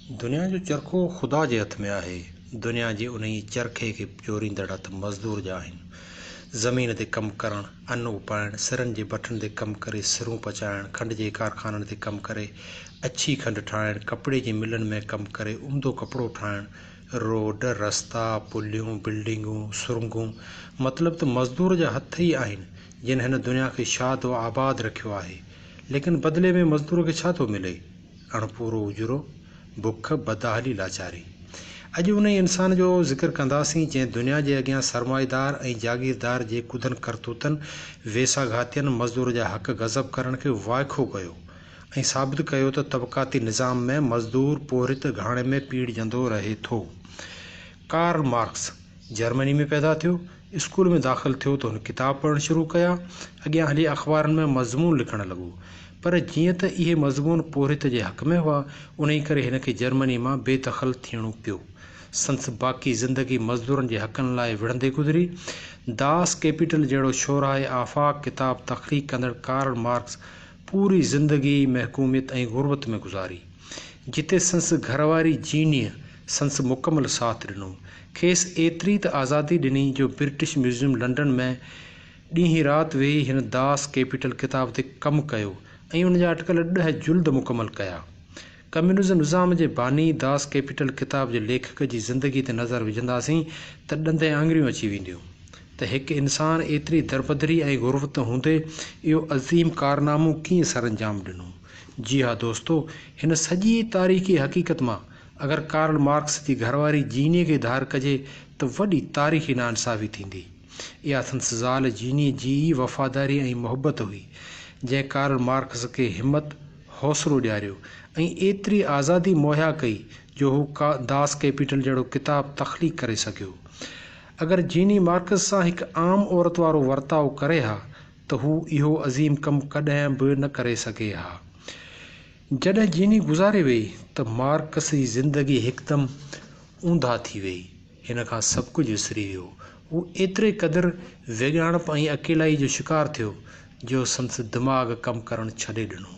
دنيا جو چرخو خدا جي هٿ ۾ آهي. دنيا جي انهيء چرخي کي چوريندڙ هٿ مزدور جا آهن. زمين تي ڪم ڪرڻ، ان اپائڻ، سرن جي بٺن تي ڪم ڪري سرون پچائڻ، کنڊ جي ڪارخانن تي ڪم ڪري اڇي کنڊ ٺاهڻ، ڪپڙي جي ملن ۾ ڪم ڪري عمدو ڪپڙو ٺاهڻ، روڊ، رستا، پليون، بلڊنگون، سرنگون، مطلب ته مزدور جا هٿ ئي آهن، جن هن دنيا کي شاد و آباد رکيو آهي. ليڪن بدلي ۾ مزدور کي ڇا ٿو ملي؟ اڻپورو اجورو، بک، بدحالي، لاچاري. اڄ انهي انسان جو ذڪر ڪنداسين جنهن دنيا جي اڳيان سرمائيدار ۽ جاگيردار جي ڪڌن ڪرتوتن، ويساگهاتين، مزدور جا حق غضب ڪرڻ کي وائکو ڪيو ۽ ثابت ڪيو ته طبقاتي نظام ۾ مزدور پورهيت گهاڻي ۾ پيڙجندو رهي ٿو. ڪارل مارڪس جرمني ۾ پيدا ٿيو. اسڪول ۾ داخل ٿيو ته هن ڪتاب پڙهڻ شروع ڪيا. اڳيان هلي اخبارن ۾ مضمون لکڻ لڳو. پر جيئن ته اهي مضمون پورهيت جي حق ۾ هئا، انهي ڪري هن کي جرمني مان بي دخل ٿيڻو پيو. سندس باقي زندگي مزدورن جي حقن لاء وڙهندي گذري. داس ڪيپيٽل جهڙو شهره آفاق ڪتاب تخليق ڪندڙ ڪارل مارڪس پوري زندگي محڪوميت ۽ غربت ۾ گذاري. جتي سندس گهر واري جينيء سندس مڪمل ساٿ ڏنو. کيس ايتري ته آزادي ڏني جو برٽش ميوزيم لنڊن ۾ ڏينهن رات ويهي هن داس ڪيپيٽل ڪتاب تي ڪم ڪيو ۽ ان جا اٽڪل ڏهه جلد مڪمل ڪيا. ڪميونزم نظام جي باني داس ڪيپيٽل ڪتاب جي ليکڪ جي زندگي تي نظر وجهنداسين ته ڏندين آڱريون اچي وينديون ته هڪ انسان ايتري دربدري ۽ غربت هوندي اهو عظيم ڪارنامو ڪيئن سرانجام ڏنو. جي ها دوستو! هن سڄي تاريخي حقيقت مان اگر ڪارل مارڪس جي گهرواري جينيء کي ڌار ڪجي ته وڏي تاريخي ناانصافي ٿيندي. اها سندس زال جينيء جي ئي وفاداري ۽ محبت هئي، جنهن ڪارل مارڪس کي همت، حوصلو ڏياريو ۽ ايتري آزادي مهيا ڪئي جو هو داس ڪيپيٽل جهڙو ڪتاب تخليق ڪري سگهيو. اگر جيني مارڪس سان هڪ عام عورت وارو ورتاء ڪري ها ته هو اهو عظيم ڪم ڪڏهن به نه ڪري سگهي ها. جڏهن جيني گذاري ويئي ته مارڪس جي زندگي هڪدم اونداهه ٿي ويئي. هن کان سڀ ڪجهه وسري ويو. هو ايتري قدر ويڳاڻپ ۽ اڪيلائي جو شڪار ٿيو جو سندس دماغ ڪم ڪرڻ ڇڏي ڏنو.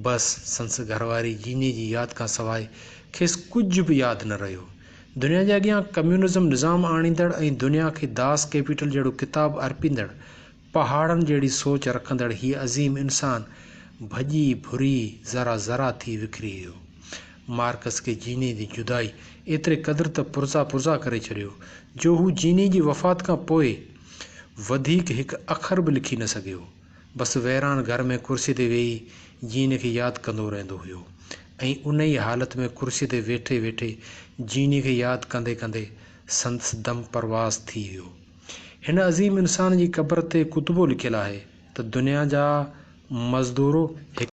بس سندس گهرواري جيني جي ياد کان سواء کيس ڪجهه به ياد نه رهيو. دنيا جي اڳيان ڪميونزم نظام آڻيندڙ ۽ دنيا کي داس ڪيپيٽل جهڙو ڪتاب ارپيندڙ پهاڙن جهڙي سوچ رکندڙ هيء عظيم انسان ڀڄي ڀري ذرا ذرا ٿي وکري ويو. مارڪس کي جيني جي جدائي ايتري قدر ته پرزا پرزا ڪري ڇڏيو، جو هو جيني جي وفات کان پوء وڌيڪ هڪ اکر به لکي نه سگهيو. بس ويران گهر ۾ ڪرسيء تي ويهي جيني کي ياد ڪندو رهندو هيو ۽ انهيء حالت ۾ ڪرسيء تي ويٺي ويٺي جيني کي ياد ڪندي ڪندي سندس دم پرواز ٿي ويو. هن عظيم انسان جي قبر تي ڪتبو لکيل آهي ته دنيا جا مزدورو هڪ.